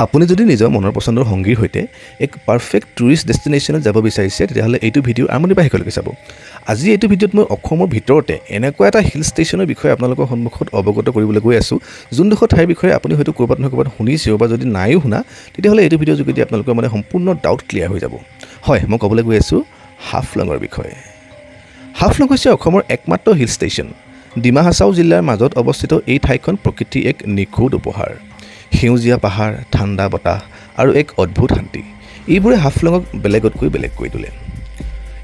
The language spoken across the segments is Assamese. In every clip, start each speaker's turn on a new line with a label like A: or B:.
A: আপুনি যদি নিজৰ মনৰ পচন্দৰ সংগীৰ সৈতে এক পাৰফেক্ট টুৰিষ্ট ডেষ্টিনেশ্যনত যাব বিচাৰিছে, তেতিয়াহ'লে এইটো ভিডিঅ' আৰম্ভণিৰ পৰা শেষলৈকে চাব। আজি এইটো ভিডিঅ'ত মই অসমৰ ভিতৰতে এনেকুৱা এটা হিল ষ্টেচনৰ বিষয়ে আপোনালোকৰ সন্মুখত অৱগত কৰিবলৈ গৈ আছোঁ, যোনডোখৰ ঠাইৰ বিষয়ে আপুনি হয়তো ক'ৰবাত নহয় ক'ৰবাত শুনিছেও বা যদি নাইও শুনা, তেতিয়াহ'লে এইটো ভিডিঅ'ৰ যোগেদি আপোনালোকৰ মানে সম্পূৰ্ণ ডাউট ক্লিয়াৰ হৈ যাব। হয়, মই ক'বলৈ গৈ আছোঁ হাফলঙৰ বিষয়ে। হাফলং হৈছে অসমৰ একমাত্ৰ হিল ষ্টেচন। ডিমা হাছাও জিলাৰ মাজত অৱস্থিত এই ঠাইখন প্ৰকৃতিৰ এক নিখুঁত উপহাৰ। সেউজীয়া পাহাৰ, ঠাণ্ডা বতাহ আৰু এক অদ্ভুত শান্তি, এইবোৰে হাফলঙক বেলেগতকৈ বেলেগ কৰি তোলে।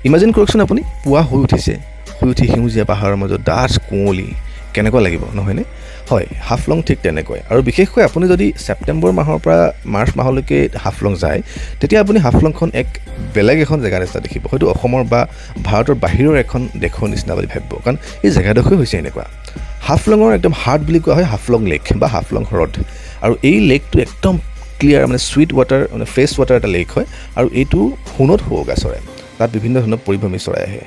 A: ইমাজিন কৰকচোন, আপুনি পুৱা শুই উঠিছে, শুই উঠি সেউজীয়া পাহাৰৰ মাজত ডাঠ কুঁৱলী, কেনেকুৱা লাগিব নহয়নে? হয়, হাফলং ঠিক তেনেকুৱাই। আৰু বিশেষকৈ আপুনি যদি ছেপ্টেম্বৰ মাহৰ পৰা মাৰ্চ মাহলৈকে হাফলং যায়, তেতিয়া আপুনি হাফলংখন এক বেলেগ এখন জেগাৰ নিচিনা দেখিব, হয়তো অসমৰ বা ভাৰতৰ বাহিৰৰ এখন দেশৰ নিচিনা বুলি ভাবিব, কাৰণ এই জেগাডোখৰেই হৈছে এনেকুৱা। হাফলঙৰ একদম হাৰ্ট বুলি কোৱা হয় হাফলং লেক বা হাফলং হ্ৰদ। আৰু এই লেকটো একদম ক্লিয়াৰ, মানে চুইট ৱাটাৰ, মানে ফ্ৰেছ ৱাটাৰ এটা লেক হয়। আৰু এইটো সোণত সুৱগা চৰে, তাত বিভিন্ন ধৰণৰ পৰিভ্ৰমী চৰাই আহে।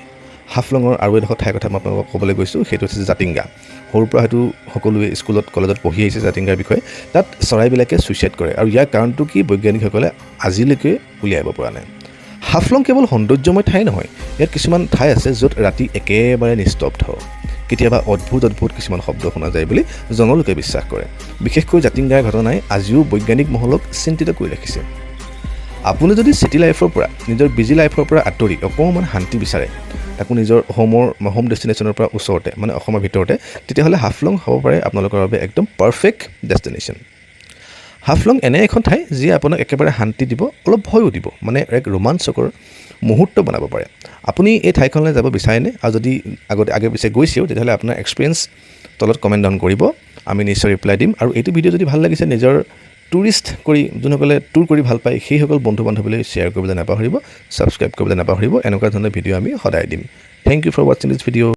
A: হাফলঙৰ আৰু এডোখৰ ঠাইৰ কথা মই আপোনালোকক ক'বলৈ গৈছোঁ, সেইটো হৈছে জাতিংগা। সৰুৰ পৰা হয়তো সকলোৱে স্কুলত কলেজত পঢ়ি আহিছে জাতিংগাৰ বিষয়ে। তাত চৰাইবিলাকে ছুইচাইড কৰে আৰু ইয়াৰ কাৰণটো কি বৈজ্ঞানিকসকলে আজিলৈকে উলিয়াব পৰা নাই। হাফলং কেৱল সৌন্দৰ্যময় ঠাই নহয়, ইয়াত কিছুমান ঠাই আছে য'ত ৰাতি একেবাৰে নিস্তব্ধ, কেতিয়াবা অদ্ভুত অদ্ভুত কিছুমান শব্দ শুনা যায় বুলি জনলোকে বিশ্বাস কৰে। বিশেষকৈ জাতিংগাৰ ঘটনাই আজিও বৈজ্ঞানিক মহলক চিন্তিত কৰি ৰাখিছে। আপুনি যদি চিটি লাইফৰ পৰা, নিজৰ বিজি লাইফৰ পৰা আঁতৰি অকণমান শান্তি বিচাৰে, তাকো নিজৰ হোম ডেষ্টিনেশ্যনৰ পৰা ওচৰতে, মানে অসমৰ ভিতৰতে, তেতিয়াহ'লে হাফলং হ'ব পাৰে আপোনালোকৰ বাবে একদম পাৰফেক্ট ডেষ্টিনেশ্যন। হাফলং এনে এখন ঠাই যিয়ে আপোনাক একেবাৰে শান্তি দিব, অলপ ভয়ো দিব, মানে এক ৰোমাঞ্চকৰ মুহূৰ্ত বনাব পাৰে। আপুনি এই ঠাইখনলৈ যাব বিচাৰেনে? আৰু যদি আগতে আগে পিছে গৈছেও, তেতিয়াহ'লে আপোনাৰ এক্সপিৰিয়েঞ্চ তলত কমেণ্ট ডাউন কৰিব, আমি নিশ্চয় ৰিপ্লাই দিম। আৰু এইটো ভিডিঅ' যদি ভাল লাগিছে, নিজৰ টুৰিষ্ট কৰি যোনসকলে টুৰ কৰি ভাল পায়, সেইসকল বন্ধু বান্ধৱীলৈ শ্বেয়াৰ কৰিবলৈ নাপাহৰিব, ছাবস্ক্ৰাইব কৰিবলৈ নাপাহৰিব। এনেকুৱা ধৰণৰ ভিডিঅ' আমি সদায় দিম। Thank you for watching this video.